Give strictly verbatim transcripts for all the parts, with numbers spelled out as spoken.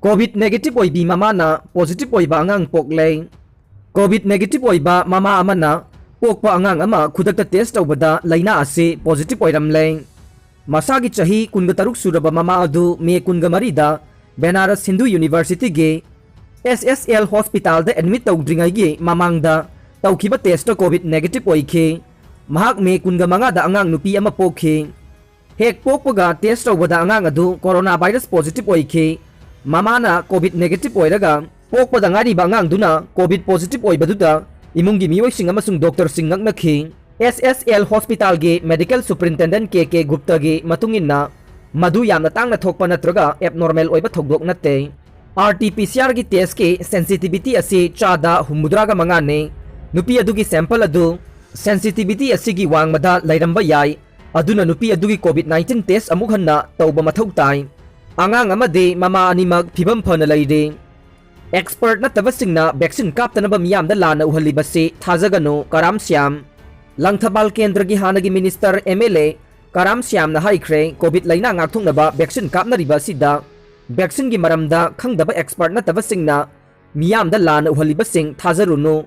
COVID negative ꯑꯣꯏꯕꯤ ꯃꯃꯥꯅ positive ꯑꯣꯏꯕ ꯑꯉꯥꯡ ꯄꯣꯛꯂꯦ꯫ ꯀꯣꯚꯤꯗ ꯅꯦꯒꯦꯇꯤꯚ ꯑꯣꯏꯕ ꯃꯃꯥ ꯑꯃꯅ ꯄꯣꯛꯄ ꯑꯉꯥꯡ ꯑꯃ ꯈꯨꯗꯛꯇ ꯇꯦꯁ ꯇꯧꯕꯗ ꯂꯥꯏꯅꯥ ꯑꯁꯤ ꯄꯣꯖꯤꯇꯤꯚ ꯑꯣꯏꯔꯝꯂꯦ꯫ ꯃꯁꯥꯒꯤ ꯆꯍꯤ ꯀꯨꯟꯒ ꯇꯔꯨꯛ ꯁꯨꯔꯕ ꯃꯃꯥ ꯑꯗꯨ ꯃꯦ ꯀꯨꯟꯒ ꯃꯔꯤꯗ ꯕꯦꯅꯥꯔꯁ ꯍꯤꯟꯗꯨ ꯌꯨꯅꯤꯚꯔꯁꯤꯇꯤꯒꯤ ꯑꯦꯁ ꯑꯦꯁ ꯑꯦꯜ ꯍꯣꯁꯄꯤꯇꯥꯜꯗ ꯑꯦꯗꯃꯤꯠ ꯇꯧꯗ꯭ꯔꯤꯉꯩꯒꯤ ꯃꯃꯥꯡꯗ ꯇꯧꯈꯤꯕ ꯇꯦꯁꯇ ꯀꯣꯚꯤꯗ ꯅꯦꯒꯦꯇꯤꯚ ꯑꯣꯏꯈꯤ꯫ ꯃꯍꯥꯛ ꯃꯦ ꯀꯨꯟꯒ ꯃꯉꯥꯗ ꯑꯉꯥꯡ ꯅꯨꯄꯤ ꯑꯃ ꯄꯣꯛꯈꯤ꯫ ꯍꯦꯛ ꯄꯣꯛꯄꯒ ꯇꯦꯁ ꯇꯧꯕꯗ ꯑꯉꯥꯡ ꯑꯗꯨ ꯀꯣꯔꯣꯅꯥ ꯚꯥꯏꯔꯁ ꯄꯣꯖꯤꯇꯤꯚ ꯑꯣꯏꯈꯤ꯫ ꯃꯃꯥꯅ ꯀꯣꯚꯤꯗ ꯅꯦꯒꯦꯇꯤꯚ ꯑꯣꯏꯔꯒ ꯄꯣꯛꯄꯗ ꯉꯥꯏꯔꯤꯕ ꯑꯉꯥꯡꯗꯨꯅ ꯀꯣꯚꯤꯗ ꯄꯣꯖꯤꯇꯤꯚ ꯑꯣꯏꯕꯗꯨꯗ ꯏꯃꯨꯡꯒꯤ ꯃꯤꯑꯣꯏꯁꯤꯡ ꯑꯃꯁꯨꯡ ꯗꯣꯛꯇꯔꯁꯤꯡ ꯉꯛꯅꯈꯤ꯫ ꯑꯦꯁ ꯑꯦꯁ ꯑꯦꯜ ꯍꯣꯁꯄꯤꯇꯥꯜꯒꯤ ꯃꯦꯗꯤꯀꯦꯜ ꯁꯨꯄꯔꯤꯟꯇꯦꯟꯗꯦꯟꯠ ꯀꯦ ꯀꯦ ꯒꯨꯞꯇꯒꯤ ꯃꯇꯨꯡ ꯏꯟꯅ, ꯃꯗꯨ ꯌꯥꯝꯅ ꯇꯥꯡꯅ ꯊꯣꯛꯄ ꯅꯠꯇ꯭ꯔꯒ ꯑꯦꯕꯅꯣꯔꯃꯦꯜ ꯑꯣꯏꯕ ꯊꯧꯗꯣꯛ ꯅꯠꯇꯦ꯫ ꯑꯥꯔ ꯇꯤ ꯄꯤ ꯁꯤ ꯑꯥꯔꯒꯤ ꯇꯦꯁꯀꯤ ꯁꯦꯟꯁꯤꯇꯤꯚꯤꯇꯤ ꯑꯁꯤ ꯆꯥꯗ ꯍꯨꯝꯐꯨꯇꯔꯥꯒ ꯃꯉꯥꯅꯤ꯫ ꯅꯨꯄꯤ ꯑꯗꯨꯒꯤ ꯁꯦꯝꯄꯜ ꯑꯗꯨ ꯁꯦꯟꯁꯤꯇꯤꯚꯤꯇꯤ ꯑꯁꯤꯒꯤ ꯋꯥꯡꯃꯗ ꯂꯩꯔꯝꯕ ꯌꯥꯏ, ꯑꯗꯨꯅ ꯅꯨꯄꯤ ꯑꯗꯨꯒꯤ ꯀꯣꯚꯤꯗ ꯅꯥꯏꯟꯇꯤꯟ ꯇꯦꯁ ꯑꯃꯨꯛ ꯍꯟꯅ ꯇꯧꯕ ꯃꯊꯧ ꯇꯥꯏ꯫ ꯑꯉꯥꯡ ꯑꯃꯗꯤ ꯃꯃꯥ ꯑꯅꯤꯃꯛ ꯐꯤꯕꯝ ꯐꯅ ꯂꯩꯔꯤ꯫ ꯑꯦꯛꯁꯄꯔꯠ ꯅꯠꯇꯕꯁꯤꯡꯅ ꯚꯦꯛꯁꯤꯟ ꯀꯥꯞꯇꯅꯕ ꯃꯤꯌꯥꯝꯗ ꯂꯥꯟꯅ ꯎꯍꯜꯂꯤꯕꯁꯤ ꯊꯥꯖꯒꯅꯨ, ꯀꯔꯥꯝ ꯁ꯭ꯌꯥꯝ꯫ ꯂꯪꯊꯕꯥꯜ ꯀꯦꯟꯗ꯭ꯔꯒꯤ ꯍꯥꯟꯅꯒꯤ ꯃꯤꯅꯤꯁꯇꯔ ꯑꯦꯝ ꯑꯦꯜ ꯑꯦ ꯀꯔꯥꯝ ꯁ꯭ꯌꯥꯝꯅ ꯍꯥꯏꯈ꯭ꯔꯦ, ꯀꯣꯚꯤꯗ ꯂꯥꯏꯅꯥ ꯉꯥꯛꯊꯣꯛꯅꯕ ꯚꯦꯛꯁꯤꯟ ꯀꯥꯞꯅꯔꯤꯕ ꯑꯁꯤꯗ ꯚꯦꯛꯁꯤꯟꯒꯤ ꯃꯔꯝꯗ ꯈꯪꯗꯕ ꯑꯦꯛꯁꯄꯔꯠ ꯅꯠꯇꯕꯁꯤꯡꯅ ꯃꯤꯌꯥꯝꯗ ꯂꯥꯟꯅ ꯎꯍꯜꯂꯤꯕꯁꯤꯡ ꯊꯥꯖꯔꯨꯅꯨ꯫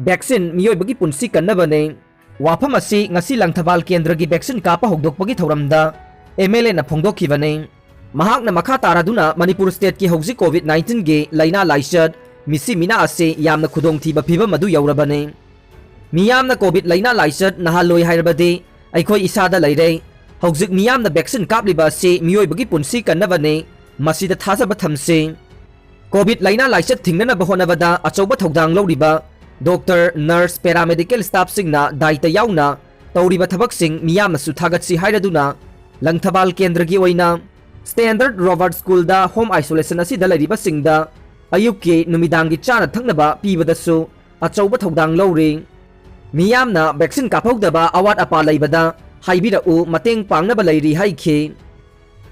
ꯚꯦꯛꯁꯤꯟ ꯃꯤꯑꯣꯏꯕꯒꯤ ꯄꯨꯟꯁꯤ ꯀꯟꯅꯕꯅꯤ꯫ ꯋꯥꯐꯝ ꯑꯁꯤ ꯉꯁꯤ ꯂꯪꯊꯕꯥꯜ ꯀꯦꯟꯗ꯭ꯔꯒꯤ ꯚꯦꯛꯁꯤꯟ ꯀꯥꯞꯄ ꯍꯧꯗꯣꯛꯄꯒꯤ ꯊꯧꯔꯝꯗ ꯑꯦꯝ ꯑꯦꯜ ꯑꯦꯅ ꯐꯣꯡꯗꯣꯛꯈꯤꯕꯅꯤ꯫ ꯃꯍꯥꯛꯅ ꯃꯈꯥ ꯇꯥꯔꯗꯨꯅ ꯃꯅꯤꯄꯨꯔ ꯁ꯭ꯇꯦꯠꯀꯤ ꯍꯧꯖꯤꯛ ꯀꯣꯚꯤꯗ ꯅꯥꯏꯟꯇꯤꯟꯒꯤ ꯂꯥꯏꯅꯥ ꯂꯥꯏꯆꯠ, ꯃꯤꯁꯤ ꯃꯤꯅꯥ ꯑꯁꯤ ꯌꯥꯝꯅ ꯈꯨꯗꯣꯡꯊꯤꯕ ꯐꯤꯕꯝ ꯑꯗꯨ ꯌꯧꯔꯕꯅꯤ꯫ ꯃꯤꯌꯥꯝꯅ ꯀꯣꯚꯤꯗ ꯂꯥꯏꯅꯥ ꯂꯥꯏꯆꯠ ꯅꯥꯍꯜꯂꯣꯏ ꯍꯥꯏꯔꯕꯗꯤ ꯑꯩꯈꯣꯏ ꯏꯁꯥꯗ ꯂꯩꯔꯦ꯫ ꯍꯧꯖꯤꯛ ꯃꯤꯌꯥꯝꯅ ꯚꯦꯛꯁꯤꯟ ꯀꯥꯞꯂꯤꯕ ꯑꯁꯤ ꯃꯤꯑꯣꯏꯕꯒꯤ ꯄꯨꯟꯁꯤ ꯀꯟꯅꯕꯅꯤ꯫ ꯃꯁꯤꯗ ꯊꯥꯖꯕ ꯊꯝꯁꯤ꯫ ꯀꯣꯚꯤꯗ ꯂꯥꯏꯅꯥ ꯂꯥꯏꯆꯠ ꯊꯤꯡꯅꯅꯕ ꯍꯣꯠꯅꯕꯗ ꯑꯆꯧꯕ ꯊꯧꯗꯥꯡ ꯂꯧꯔꯤꯕ ꯗꯣꯛꯇꯔ, ꯅꯔꯁ, ꯄꯦꯔꯥꯃꯦꯗꯤꯀꯦꯜ ꯁ꯭ꯇꯥꯐꯁꯤꯡꯅ ꯗꯥꯏꯇ ꯌꯥꯎꯅ ꯇꯧꯔꯤꯕ ꯊꯕꯛꯁꯤꯡ ꯃꯤꯌꯥꯝꯅꯁꯨ ꯊꯥꯒꯠꯁꯤ ꯍꯥꯏꯔꯗꯨꯅ, ꯂꯪꯊꯕꯥꯜ ꯀꯦꯟꯗ꯭ꯔꯒꯤ ꯑꯣꯏꯅ ꯁ꯭ꯇꯦꯟꯗꯔꯗ ꯔꯣꯕꯥꯔꯠ ꯁ꯭ꯀꯨꯜꯗ ꯍꯣꯝ ꯑꯥꯏꯁꯣꯂꯦꯁꯟ ꯑꯁꯤꯗ ꯂꯩꯔꯤꯕꯁꯤꯡꯗ ꯑꯌꯨꯛꯀꯤ, ꯅꯨꯃꯤꯗꯥꯡꯒꯤ ꯆꯥꯅ ꯊꯛꯅꯕ ꯄꯤꯕꯗꯁꯨ ꯑꯆꯧꯕ ꯊꯧꯗꯥꯡ ꯂꯧꯔꯤ꯫ ꯃꯤꯌꯥꯝꯅ ꯚꯦꯛꯁꯤꯟ ꯀꯥꯞꯍꯧꯗꯕ ꯑꯋꯥꯠ ꯑꯄꯥ ꯂꯩꯕꯗ ꯍꯥꯏꯕꯤꯔꯛꯎ, ꯃꯇꯦꯡ ꯄꯥꯡꯅꯕ ꯂꯩꯔꯤ ꯍꯥꯏꯈꯤ꯫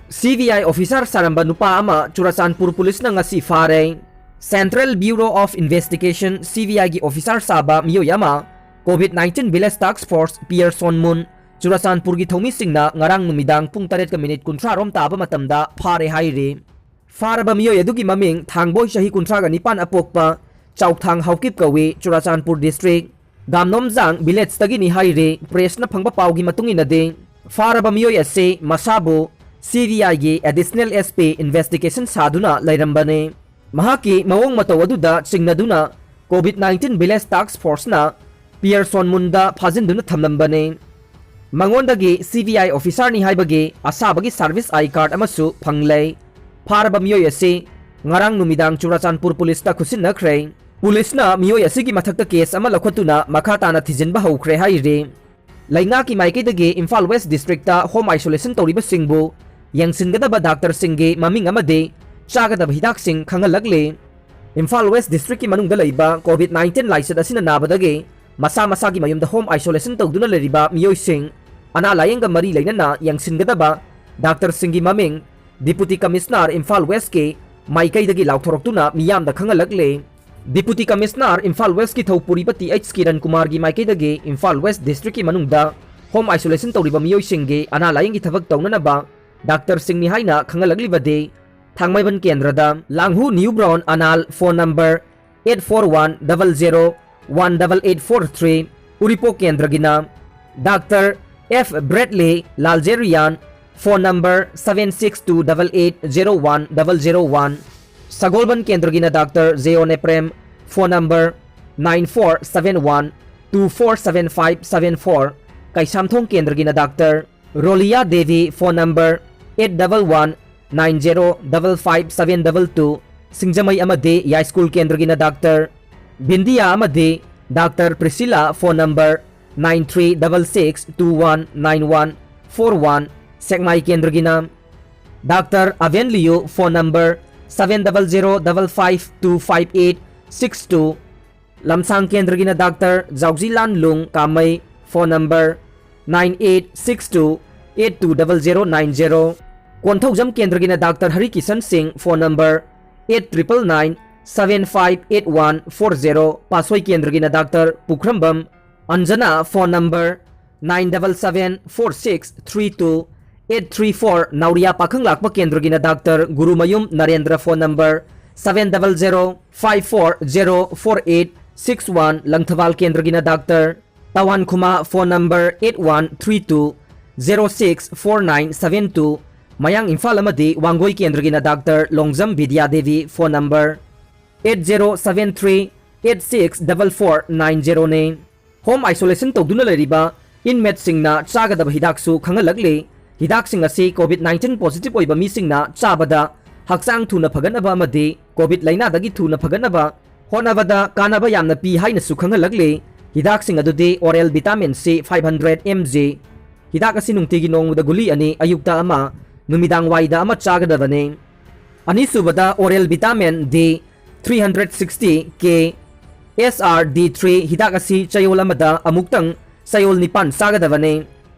ꯁꯤ ꯕꯤ ꯑꯥꯏ ꯑꯣꯐꯤꯁꯥꯔ ꯁꯥꯔꯝꯕ ꯅꯨꯄꯥ ꯑꯃ ꯆꯨꯔꯆꯥꯟꯄꯨꯔ ꯄꯨꯂꯤꯁꯅ ꯉꯁꯤ ꯐꯥꯔꯦ꯫ Central Bureau of Investigation, C B ꯑꯥꯏꯒꯤ ꯑꯣꯐꯤꯁꯥꯔ ꯁꯥꯕ ꯃꯤꯑꯣꯏ ꯑꯃ COVID nineteen village task force Pearson Mun, ꯆꯨꯔꯆꯥꯟꯄꯨꯔꯒꯤ ꯊꯧꯃꯤꯁꯤꯡꯅ ꯉꯔꯥꯡ ꯅꯨꯃꯤꯗꯥꯡ ꯄꯨꯡ ꯇꯔꯦꯠꯀ ꯃꯤꯅꯤꯠ ꯀꯨꯟꯊ꯭ꯔꯥ ꯔꯣꯝ ꯇꯥꯕ ꯃꯇꯝꯗ ꯐꯥꯔꯦ ꯍꯥꯏꯔꯤ꯫ ꯐꯥꯔꯕ ꯃꯤꯑꯣꯏ ꯑꯗꯨꯒꯤ ꯃꯃꯤꯡ ꯊꯥꯡꯕꯣꯏ, ꯆꯍꯤ ꯀꯨꯟꯊ꯭ꯔꯥꯒ ꯅꯤꯄꯥꯟ ꯑꯄꯣꯛꯄ, ꯆꯥꯎꯊꯥꯡ ꯍꯥꯎꯀꯤꯞ ꯀꯧꯏ, ꯆꯨꯔꯥꯆꯥꯟꯄꯨꯔ ꯗꯤꯁꯇ꯭ꯔꯤꯛ, ꯒꯥꯝꯅꯣꯝꯖꯥꯡ ꯚꯤꯂꯦꯖꯇꯒꯤꯅꯤ ꯍꯥꯏꯔꯤ꯫ ꯄ꯭ꯔꯦꯁꯅ ꯐꯪꯕ ꯄꯥꯎꯒꯤ ꯃꯇꯨꯡ ꯏꯟꯅꯗꯤ, ꯐꯥꯔꯕ ꯃꯤꯑꯣꯏ ꯑꯁꯤ ꯃꯁꯥꯕꯨ ꯁꯤ ꯕꯤ ꯑꯥꯏꯒꯤ ꯑꯦꯗꯤꯁꯅꯦꯜ ꯑꯦꯁ ꯄꯤ ꯏꯟꯚꯦꯁꯇꯤꯒꯦꯁꯟ ꯁꯥꯗꯨꯅ ꯂꯩꯔꯝꯕꯅꯤ꯫ ꯃꯍꯥꯛꯀꯤ ꯃꯑꯣꯡ ꯃꯇꯧ ꯑꯗꯨꯗ ꯆꯤꯡꯅꯗꯨꯅ ꯀꯣꯚꯤꯗ ꯅꯥꯏꯟꯇꯤꯟ ꯚꯤꯂꯦꯖ ꯇꯥꯛꯁ ꯐꯣꯔꯁꯅ ꯄꯤꯌꯔꯁꯣꯟ ꯃꯨꯟꯗ ꯐꯥꯖꯤꯟꯗꯨꯅ ꯊꯝꯂꯝꯕꯅꯤ꯫ ꯃꯉꯣꯟꯗꯒꯤ ꯁꯤ ꯕꯤ ꯑꯥꯏ ꯑꯣꯐꯤꯁꯥꯔꯅꯤ ꯍꯥꯏꯕꯒꯤ ꯑꯁꯥꯕꯒꯤ ꯁꯥꯔꯚꯤꯁ ꯑꯥꯏ ꯀꯥꯔꯗ ꯑꯃꯁꯨ ꯐꯪꯂꯦ꯫ ꯐꯥꯔꯕ ꯃꯤꯑꯣꯏ ꯑꯁꯤ ꯉꯔꯥꯡ ꯅꯨꯃꯤꯗꯥꯡ ꯆꯨꯔꯥꯆꯥꯟꯄꯨꯔ ꯄꯨꯂꯤꯁꯇ ꯈꯨꯠꯁꯤꯟꯅꯈ꯭ꯔꯦ꯫ ꯄꯨꯂꯤꯁꯅ ꯃꯤꯑꯣꯏ ꯑꯁꯤꯒꯤ ꯃꯊꯛꯇ ꯀꯦꯁ ꯑꯃ ꯂꯧꯈꯠꯇꯨꯅ ꯃꯈꯥ ꯇꯥꯅ ꯊꯤꯖꯤꯟꯕ ꯍꯧꯈ꯭ꯔꯦ ꯍꯥꯏꯔꯤ꯫ ꯂꯩꯉꯥꯛꯀꯤ ꯃꯥꯏꯀꯩꯗꯒꯤ Imphal west district home isolation ꯇꯧꯔꯤꯕꯁꯤꯡꯕꯨ ꯌꯦꯡꯁꯤꯟꯒꯗꯕ ꯗꯥꯛꯇꯔꯁꯤꯡꯒꯤ ꯃꯃꯤꯡ ꯑꯃꯗꯤ ꯆꯥꯒꯗꯕ ꯍꯤꯗꯥꯛꯁꯤꯡ ꯈꯪꯍꯜꯂꯛꯂꯤ꯫ ꯏꯝꯐꯥꯜ ꯋꯦꯁ ꯗꯤꯁꯇ꯭ꯔꯤꯛꯀꯤ ꯃꯅꯨꯡꯗ ꯂꯩꯕ ꯀꯣꯚꯤꯗ ꯅꯥꯏꯟꯇꯤꯟ ꯂꯥꯏꯆꯠ ꯑꯁꯤꯅ ꯅꯥꯕꯗꯒꯤ ꯃꯁꯥ ꯃꯁꯥꯒꯤ ꯃꯌꯨꯝꯗ ꯍꯣꯝ ꯑꯥꯏꯁꯣꯂꯦꯁꯟ ꯇꯧꯗꯨꯅ ꯂꯩꯔꯤꯕ ꯃꯤꯑꯣꯏꯁꯤꯡ, ꯑꯅꯥ ꯂꯥꯌꯦꯡꯒ ꯃꯔꯤ ꯂꯩꯅꯅ ꯌꯦꯡꯁꯤꯟꯒꯗꯕ ꯗꯥꯛꯇꯔꯁꯤꯡꯒꯤ ꯃꯃꯤꯡ ꯗꯤꯄꯨꯇꯤ ꯀꯃꯤꯁꯅꯔ ꯏꯝꯐꯥꯜ ꯋꯦꯁꯀꯤ ꯃꯥꯏꯀꯩꯗꯒꯤ ꯂꯥꯎꯊꯣꯔꯛꯇꯨꯅ ꯃꯤꯌꯥꯝꯗ ꯈꯪꯍꯜꯂꯛꯂꯤ꯫ ꯗꯤꯄꯨꯇꯤ ꯀꯃꯤꯁꯅꯔ ꯏꯝꯐꯥꯜ ꯋꯦꯁꯀꯤ ꯊꯧꯄꯨꯔꯤꯕ ꯇꯤ ꯑꯩꯆ ꯀꯤꯔꯟ ꯀꯨꯃꯥꯔꯒꯤ ꯃꯥꯏꯀꯩꯗꯒꯤ ꯏꯝꯐꯥꯜ ꯋꯦꯁ ꯗꯤꯁꯇ꯭ꯔꯤꯛꯀꯤ ꯃꯅꯨꯡꯗ ꯍꯣꯝ ꯑꯥꯏꯁꯣꯂꯦꯁꯟ ꯇꯧꯔꯤꯕ ꯃꯤꯑꯣꯏꯁꯤꯡꯒꯤ ꯑꯅꯥ ꯂꯥꯌꯦꯡꯒꯤ ꯊꯕꯛ ꯇꯧꯅꯅꯕ ꯗꯥꯛꯇꯔꯁꯤꯡꯅꯤ ꯍꯥꯏꯅ ꯈꯪꯍꯜꯂꯛꯂꯤꯕꯗꯤ ꯊꯥꯡꯃꯩꯕꯟ ꯀꯦꯟꯗ꯭ꯔꯗ ꯂꯥꯡꯍꯨ new brown Anal, phone number eight four one double zero one double eight four three, Uripok ꯀꯦꯟꯗ꯭ꯔꯒꯤꯅ doctor F Bradley Laljerian, phone number seven six two double eight zero one double zero one, Sagolband ꯀꯦꯟꯗ꯭ꯔꯒꯤꯅ doctor J O Neprem, phone number nine four seven one two four seven five seven four, Keisamthong ꯀꯦꯟꯗ꯭ꯔꯒꯤꯅ doctor Rolia Devi, phone number eight double one nine zero double five seven double two, Singjamei ꯑꯃꯗꯤ ꯌꯥꯏꯁ꯭ꯀꯨꯜ ꯀꯦꯟꯗ꯭ꯔꯒꯤꯅ doctor Bindiya ꯑꯃꯗꯤ doctor Priscilla, phone number nine three double six two one nine one four one, Sekmai ꯀꯦꯟꯗ꯭ꯔꯒꯤꯅ doctor Aben Liu, phone number seven double zero double five two five eight six two, Lamsang ꯀꯦꯟꯗ꯭ꯔꯒꯤꯅ doctor Jaojilan Lung Kamei, phone number nine eight six two eight two double zero nine zero, Konthoujam ꯀꯦꯟꯗ꯭ꯔꯒꯤꯅ doctor Hari Kishan Singh, phone number eight triple nine seven five eight one four zero, Patsoi ꯀꯦꯟꯗ꯭ꯔꯒꯤꯅ doctor Pukhrambam Anjana, phone number nine double seven four six three two eight three four, Naoriya Pakhanglakpa ꯀꯦꯟꯗ꯭ꯔꯒꯤꯅ doctor Gurumayum Narendra, phone number seven double zero five four zero four eight six one, Langthabal ꯀꯦꯟꯗ꯭ꯔꯒꯤꯅ doctor Tawankhuma, phone number eight one three two zero six four nine seven two, ꯃꯌꯥꯡ ꯏꯝꯐꯥꯜ ꯑꯃꯗꯤ Wangoi ꯀꯦꯟꯗ꯭ꯔꯒꯤꯅ doctor Longjam ꯕꯤꯗ꯭ꯌꯥ Devi, phone number eight zero seven three eight six double four nine zero ꯅꯤ꯫ Home isolation ꯇꯧꯗꯨꯅ ꯂꯩꯔꯤꯕ inmateꯁꯤꯡꯅ ꯆꯥꯒꯗꯕ ꯍꯤꯗꯥꯛꯁꯨ ꯈꯪꯍꯜꯂꯛꯂꯤ꯫ ꯍꯤꯗꯥꯛꯁꯤꯡ ꯑꯁꯤ COVID nineteen positive ꯑꯣꯏꯕ ꯃꯤꯁꯤꯡꯅ ꯆꯥꯕꯗ ꯍꯛꯆꯥꯡ ꯊꯨꯅ ꯐꯒꯠꯅꯕ ꯑꯃꯗꯤ COVID ꯂꯥꯏꯅꯥꯗꯒꯤ ꯊꯨꯅ ꯐꯒꯠꯅꯕ ꯍꯣꯠꯅꯕꯗ ꯀꯥꯟꯅꯕ ꯌꯥꯝꯅ ꯄꯤ ꯍꯥꯏꯅꯁꯨ ꯈꯪꯍꯜꯂꯛꯂꯤ꯫ ꯍꯤꯗꯥꯛꯁꯤꯡ ꯑꯗꯨꯗꯤ oral vitamin C five hundred M G꯫ ꯍꯤꯗꯥꯛ ꯑꯁꯤ ꯅꯨꯡꯇꯤꯒꯤ ꯅꯣꯡꯃꯗ ꯒꯨꯂꯤ ꯑꯅꯤ, ꯑꯌꯨꯛꯇ ꯑꯃ, ꯅꯨꯃꯤꯗꯥꯡ ꯋꯥꯏꯗ ꯑꯃ ꯆꯥꯒꯗꯕꯅꯤ꯫ ꯑꯅꯤꯁꯨꯕꯗ oral vitamin D three hundred sixty K S R D three, ꯍꯤꯗꯥꯛ ꯑꯁꯤ ꯆꯌꯣꯜ ꯑꯃꯗ ꯑꯃꯨꯛꯇꯪ ꯆꯌꯣꯜ ꯅꯤꯄꯥꯟ ꯆꯥꯒꯗꯕꯅꯤ꯫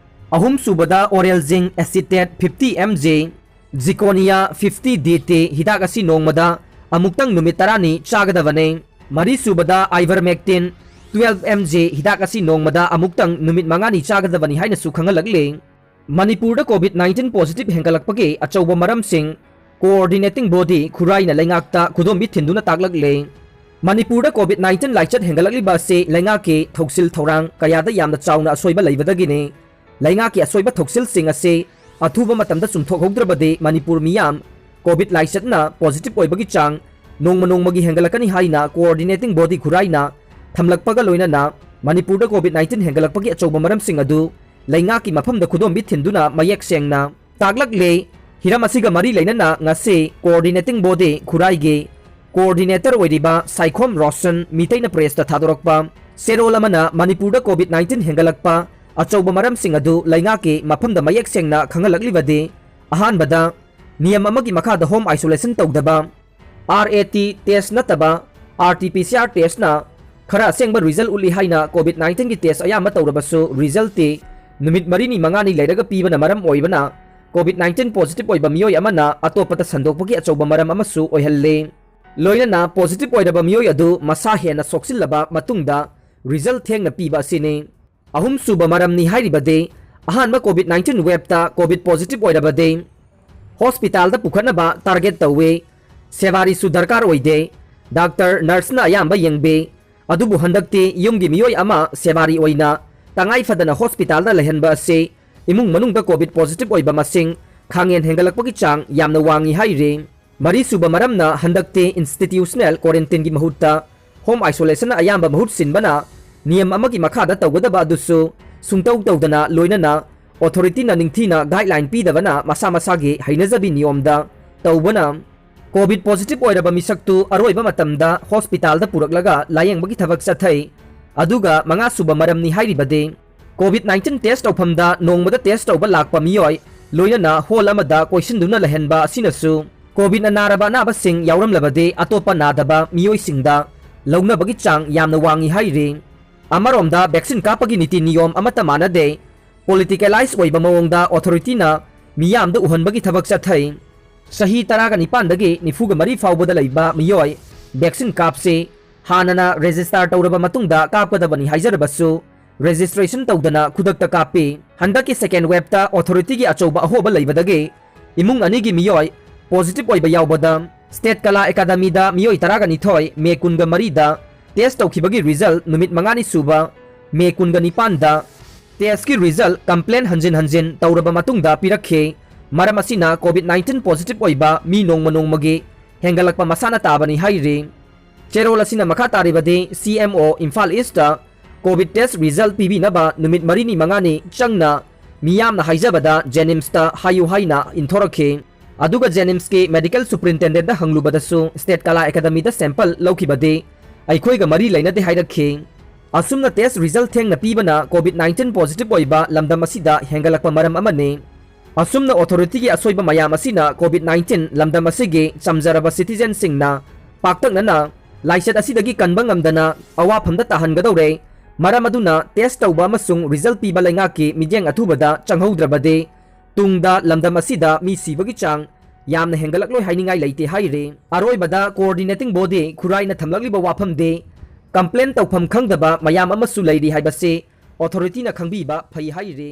ꯑꯍꯨꯝꯁꯨꯕꯗ oral zinc acetate fifty M G, Zirconia fifty D T, ꯍꯤꯗꯥꯛ ꯑꯁꯤ ꯅꯣꯡꯃꯗ ꯑꯃꯨꯛꯇꯪ ꯅꯨꯃꯤꯠ ꯇꯔꯥꯅꯤ ꯆꯥꯒꯗꯕꯅꯤ꯫ ꯃꯔꯤꯁꯨꯕꯗ ivermectin twelve M G, ꯍꯤꯗꯥꯛ ꯑꯁꯤ ꯅꯣꯡꯃꯗ ꯑꯃꯨꯛꯇꯪ ꯅꯨꯃꯤꯠ ꯃꯉꯥꯅꯤ ꯆꯥꯒꯗꯕꯅꯤ ꯍꯥꯏꯅꯁꯨ ꯈꯪꯍꯜꯂꯛꯂꯤ꯫ ꯃꯅꯤꯄꯨꯔꯗ COVID nineteen positive ꯍꯦꯟꯒꯠꯂꯛꯄꯒꯤ ꯑꯆꯧꯕ ꯃꯔꯝꯁꯤꯡ, coordinating body ꯈꯨꯔꯥꯏꯅ ꯂꯩꯉꯥꯛꯇ ꯈꯨꯗꯣꯝꯕꯤ ꯊꯤꯟꯗꯨꯅ ꯇꯥꯛꯂꯛꯂꯦ꯫ ꯃꯅꯤꯄꯨꯔꯗ COVID nineteen ꯂꯥꯏꯆꯠ ꯍꯦꯟꯒꯠꯂꯛꯂꯤꯕ ꯑꯁꯤ ꯂꯩꯉꯥꯛꯀꯤ ꯊꯧꯁꯤꯜ ꯊꯧꯔꯥꯡ ꯀꯌꯥꯗ ꯌꯥꯝꯅ ꯆꯥꯎꯅ ꯑꯁꯣꯏꯕ ꯂꯩꯕꯗꯒꯤꯅꯤ꯫ ꯂꯩꯉꯥꯛꯀꯤ ꯑꯁꯣꯏꯕ ꯊꯧꯁꯤꯜꯁꯤꯡ ꯑꯁꯤ ꯑꯊꯨꯕ ꯃꯇꯝꯗ ꯆꯨꯝꯊꯣꯛꯍꯧꯗ꯭ꯔꯕꯗꯤ ꯃꯅꯤꯄꯨꯔ ꯃꯤꯌꯥꯝ COVID ꯂꯥꯏꯆꯠꯅ positive ꯑꯣꯏꯕꯒꯤ ꯆꯥꯡ ꯅꯣꯡꯃ ꯅꯣꯡꯃꯒꯤ ꯍꯦꯟꯒꯠꯂꯛꯀꯅꯤ ꯍꯥꯏꯅ coordinating body ꯈꯨꯔꯥꯏꯅ ꯊꯝꯂꯛꯄꯒ ꯂꯣꯏꯅꯅ ꯃꯅꯤꯄꯨꯔꯗ COVID nineteen ꯍꯦꯟꯒꯠꯂꯛꯄꯒꯤ ꯑꯆꯧꯕ ꯃꯔꯝꯁꯤꯡ ꯑꯗꯨ ꯂꯩꯉꯥꯛꯀꯤ ꯃꯐꯝꯗ ꯈꯨꯗꯣꯝꯕꯤ ꯊꯤꯟꯗꯨꯅ ꯃꯌꯦꯛ ꯁꯦꯡꯅ ꯇꯥꯛꯂꯛꯂꯦ꯫ ꯍꯤꯔꯝ ꯑꯁꯤꯒ ꯃꯔꯤ ꯂꯩꯅꯅ ꯉꯁꯤ coordinating body ꯈꯨꯔꯥꯏꯒꯤ coordinator ꯑꯣꯏꯔꯤꯕ ꯁꯥꯏꯈꯣꯝ ꯔꯣꯁꯟ ꯃꯤꯇꯩꯅ pressꯇ ꯊꯥꯗꯣꯔꯛꯄ ꯆꯦꯔꯣꯜ ꯑꯃꯅ ꯃꯅꯤꯄꯨꯔꯗ COVID nineteen ꯍꯦꯟꯒꯠꯂꯛꯄ ꯑꯆꯧꯕ ꯃꯔꯝꯁꯤꯡ ꯑꯗꯨ ꯂꯩꯉꯥꯛꯀꯤ ꯃꯐꯝꯗ ꯃꯌꯦꯛ ꯁꯦꯡꯅ ꯈꯪꯍꯜꯂꯛꯂꯤꯕꯗꯤ, ꯑꯍꯥꯟꯕꯗ, ꯅꯤꯌꯝ ꯑꯃꯒꯤ ꯃꯈꯥꯗ home isolation ꯇꯧꯗꯕ, RAT test ꯅꯠꯇꯕ RT-PCR testꯅ ꯈꯔ ꯑꯁꯦꯡꯕ result ꯎꯠꯂꯤ ꯍꯥꯏꯅ COVID nineteenꯒꯤ test ꯑꯌꯥꯝꯕ ꯇꯧꯔꯕꯁꯨ resultꯇꯤ ꯅꯨꯃꯤꯠ ꯃꯔꯤꯅꯤ ꯃꯉꯥꯅꯤ ꯂꯩꯔꯒ ꯄꯤꯕꯅ ꯃꯔꯝ ꯑꯣꯏꯕꯅ COVID nineteen positive ꯑꯣꯏꯕ ꯃꯤꯑꯣꯏ ꯑꯃꯅ ꯑꯇꯣꯞꯄꯗ ꯁꯟꯗꯣꯛꯄꯒꯤ ꯑꯆꯧꯕ ꯃꯔꯝ ꯑꯃꯁꯨ ꯑꯣꯏꯍꯜꯂꯤ꯫ ꯂꯣꯏꯅꯅ positive ꯑꯣꯏꯔꯕ ꯃꯤꯑꯣꯏ ꯑꯗꯨ ꯃꯁꯥ ꯍꯦꯟꯅ ꯁꯣꯛꯆꯤꯜꯂꯕ ꯃꯇꯨꯡꯗ result ꯊꯦꯡꯅ ꯄꯤꯕ ꯑꯁꯤꯅꯤ꯫ ꯑꯍꯨꯝꯁꯨꯕ ꯃꯔꯝꯅꯤ ꯍꯥꯏꯔꯤꯕꯗꯤ ꯑꯍꯥꯟꯕ COVID nineteen wave ꯇ COVID positive ꯑꯣꯏꯔꯕꯗꯤ ꯍꯣꯁꯄꯤꯇꯥꯜꯗ ꯄꯨꯈꯠꯅꯕ target ꯇꯧꯏ꯫ ꯁꯦꯕꯥꯔꯤꯁꯨ ꯗꯔꯀꯥꯔ ꯑꯣꯏꯗꯦ꯫ ꯗꯥꯛꯇꯔ, ꯅꯔꯁꯅ ꯑꯌꯥꯝꯕ ꯌꯦꯡꯕꯤ꯫ ꯑꯗꯨꯕꯨ ꯍꯟꯗꯛꯇꯤ ꯌꯨꯝꯒꯤ ꯃꯤꯑꯣꯏ ꯑꯃ ꯁꯦꯕꯥꯔꯤ ꯑꯣꯏꯅ ꯇꯉꯥꯏ ꯐꯗꯅ ꯍꯣꯁꯄꯤꯇꯥꯜꯗ ꯂꯩꯍꯟꯕ ꯑꯁꯤ ꯏꯃꯨꯡ ꯃꯅꯨꯡꯗ COVID positive ꯑꯣꯏꯕ ꯃꯁꯤꯡ ꯈꯥꯡꯍꯦꯟ ꯍꯦꯟꯒꯠꯂꯛꯄꯒꯤ ꯆꯥꯡ ꯌꯥꯝꯅ ꯋꯥꯡꯏ ꯍꯥꯏꯔꯤ꯫ ꯃꯔꯤꯁꯨꯕ ꯃꯔꯝꯅ ꯍꯟꯗꯛꯇꯤ institutional quarantine ꯒꯤ ꯃꯍꯨꯠꯇ home isolation ꯅ ꯑꯌꯥꯝꯕ ꯃꯍꯨꯠ ꯁꯤꯟꯕꯅ ꯅꯤꯌꯝ ꯑꯃꯒꯤ ꯃꯈꯥꯗ ꯇꯧꯒꯗꯕ ꯑꯗꯨꯁꯨ ꯁꯨꯡꯇꯧ ꯇꯧꯗꯅ, ꯂꯣꯏꯅꯅ authority ꯅ ꯅꯤꯡꯊꯤꯅ guideline ꯄꯤꯗꯕꯅ ꯃꯁꯥ ꯃꯁꯥꯒꯤ ꯍꯩꯅꯖꯕꯤ ꯅꯤꯌꯣꯝꯗ ꯇꯧꯕꯅ COVID positive ꯑꯣꯏꯔꯕ ꯃꯤꯁꯛꯇꯨ ꯑꯔꯣꯏꯕ ꯃꯇꯝꯗ ꯍꯣꯁꯄꯤꯇꯥꯜꯗ ꯄꯨꯔꯛꯂꯒ ꯂꯥꯌꯦꯡꯕꯒꯤ ꯊꯕꯛ ꯆꯠꯊꯩ꯫ ꯑꯗꯨꯒ ꯃꯉꯥꯁꯨꯕ ꯃꯔꯝꯅꯤ ꯍꯥꯏꯔꯤꯕꯗꯤ COVID nineteen test ꯇꯧꯐꯝꯗ ꯅꯣꯡꯃꯗ test ꯇꯧꯕ ꯂꯥꯛꯄ ꯃꯤꯑꯣꯏ ꯂꯣꯏꯅꯅ hall ꯑꯃꯗ ꯀꯣꯏꯁꯤꯟꯗꯨꯅ ꯂꯩꯍꯟꯕ ꯑꯁꯤꯅꯁꯨ COVID ꯅ ꯅꯥꯔꯕ ꯑꯅꯥꯕꯁꯤꯡ ꯌꯥꯎꯔꯝꯂꯕꯗꯤ ꯑꯇꯣꯞꯄ ꯅꯥꯗꯕ ꯃꯤꯑꯣꯏꯁꯤꯡꯗ ꯂꯧꯅꯕꯒꯤ ꯆꯥꯡ ꯌꯥꯝꯅ ꯋꯥꯡꯏ ꯍꯥꯏꯔꯤ꯫ ꯑꯃꯔꯣꯝꯗ vaccine ꯀꯥꯞꯄꯒꯤ ꯅꯤꯇꯤ ꯅꯤꯌꯣꯝ ꯑꯃꯠꯇ ꯃꯥꯟꯅꯗꯦ꯫ Politicalize ꯑꯣꯏꯕ ꯃꯑꯣꯡꯗ authority ꯅ ꯃꯤꯌꯥꯝꯗ ꯎꯍꯟꯕꯒꯤ ꯊꯕꯛ ꯆꯠꯊꯩ꯫ ꯆꯍꯤ ꯇꯔꯥꯒ ꯅꯤꯄꯥꯟꯗꯒꯤ ꯅꯤꯐꯨꯒ ꯃꯔꯤ ꯐꯥꯎꯕꯗ ꯂꯩꯕ ꯃꯤꯑꯣꯏ vaccine ꯀꯥꯞꯁꯤ꯫ ꯍꯥꯟꯅꯅ register ꯇꯧꯔꯕ ꯃꯇꯨꯡꯗ ꯀꯥꯞꯀꯗꯕꯅꯤ ꯍꯥꯏꯖꯔꯕꯁꯨ registration ꯇꯧꯗꯅ ꯈꯨꯗꯛꯇ ꯀꯥꯞꯄꯤ꯫ ꯍꯟꯗꯛꯀꯤ second wave ꯇ authority ꯒꯤ ꯑꯆꯧꯕ ꯑꯍꯣꯕ ꯂꯩꯕꯗꯒꯤ ꯏꯃꯨꯡ ꯑꯅꯤꯒꯤ ꯃꯤꯑꯣꯏ positive ꯑꯣꯏꯕ ꯌꯥꯎꯕꯗ State Kala Academy ꯗ ꯃꯤꯑꯣꯏ ꯇꯔꯥꯒ ꯅꯤꯊꯣꯏ May ꯀꯨꯟꯒ ꯃꯔꯤꯗ test ꯇꯧꯈꯤꯕꯒꯤ result ꯅꯨꯃꯤꯠ ꯃꯉꯥꯅꯤ ꯁꯨꯕ May ꯀꯨꯟꯒ ꯅꯤꯄꯥꯟꯗ test ꯀꯤ result complaint ꯍꯟꯖꯤꯟ ꯍꯟꯖꯤꯟ ꯇꯧꯔꯕ ꯃꯇꯨꯡꯗ ꯄꯤꯔꯛꯈꯤ꯫ ꯃꯔꯝ ꯑꯁꯤꯅ COVID nineteen positive ꯑꯣꯏꯕ ꯃꯤ ꯅꯣꯡꯃ ꯅꯣꯡꯃꯒꯤ ꯍꯦꯟꯒꯠꯂꯛꯄ ꯃꯁꯥꯅ ꯇꯥꯕꯅꯤ ꯍꯥꯏꯔꯤ꯫ ꯆꯦꯔꯣꯜ ꯑꯁꯤꯅ ꯃꯈꯥ ꯇꯥꯔꯤꯕꯗꯤ C M O Imphal East ꯇ COVID test result ꯄꯤꯕꯤꯅꯕ ꯅꯨꯃꯤꯠ ꯃꯔꯤꯅꯤ ꯃꯉꯥꯅꯤ ꯆꯪꯅ ꯃꯤꯌꯥꯝꯅ ꯍꯥꯏꯖꯕꯗ JNIMS ꯇ ꯍꯥꯏꯌꯨ ꯍꯥꯏꯅ ꯏꯟꯊꯣꯔꯛꯈꯤ꯫ ꯑꯗꯨꯒ JNIMS ꯀꯤ medical superintendent ꯗ ꯍꯪꯂꯨꯕꯗꯁꯨ State Kala Academy ꯗ sample ꯂꯧꯈꯤꯕꯗꯤ ꯑꯩꯈꯣꯏꯒ ꯃꯔꯤ ꯂꯩꯅꯗꯦ ꯍꯥꯏꯔꯛꯈꯤ꯫ ꯑꯁꯨꯝꯅ test result ꯊꯦꯡꯅ ꯄꯤꯕꯅ COVID nineteen positive ꯑꯣꯏꯕ ꯂꯝꯗꯝ ꯑꯁꯤꯗ ꯍꯦꯟꯒꯠꯂꯛꯄ ꯃꯔꯝ ꯑꯃꯅꯤ꯫ ꯑꯁꯨꯝꯅ authority ꯒꯤ ꯑꯁꯣꯏꯕ ꯃꯌꯥꯝ ꯑꯁꯤꯅ COVID nineteen ꯂꯝꯗꯝ ꯑꯁꯤꯒꯤ ꯆꯝꯖꯔꯕ citizen ꯁꯤꯡꯅ ꯄꯥꯛꯇꯛꯅꯅ ꯂꯥꯏꯆꯠ ꯑꯁꯤꯗꯒꯤ ꯀꯟꯕ ꯉꯝꯗꯅ ꯑꯋꯥꯐꯝꯗ ꯇꯥꯍꯟꯒꯗꯧꯔꯦ꯫ ꯃꯔꯝ ꯑꯗꯨꯅ test ꯇꯧꯕ ꯑꯃꯁꯨꯡ result ꯄꯤꯕ ꯂꯩꯉꯥꯛꯀꯤ ꯃꯤꯠꯌꯦꯡ ꯑꯊꯨꯕꯗ ꯆꯪꯍꯧꯗ꯭ꯔꯕꯗꯤ ꯇꯨꯡꯗ ꯂꯝꯗꯝ ꯑꯁꯤꯗ ꯃꯤ ꯁꯤꯕꯒꯤ ꯆꯥꯡ ꯌꯥꯝꯅ ꯍꯦꯟꯒꯠꯂꯛꯂꯣꯏ ꯍꯥꯏꯅꯤꯡꯉꯥꯏ ꯂꯩꯇꯦ ꯍꯥꯏꯔꯤ꯫ ꯑꯔꯣꯏꯕꯗ coordinating body ꯈꯨꯔꯥꯏꯅ ꯊꯝꯂꯛꯂꯤꯕ ꯋꯥꯐꯝꯗꯤ complain ꯇꯧꯐꯝ ꯈꯪꯗꯕ ꯃꯌꯥꯝ ꯑꯃꯁꯨ ꯂꯩꯔꯤ ꯍꯥꯏꯕꯁꯤ authority ꯅ ꯈꯪꯕꯤꯕ ꯐꯩ ꯍꯥꯏꯔꯤ꯫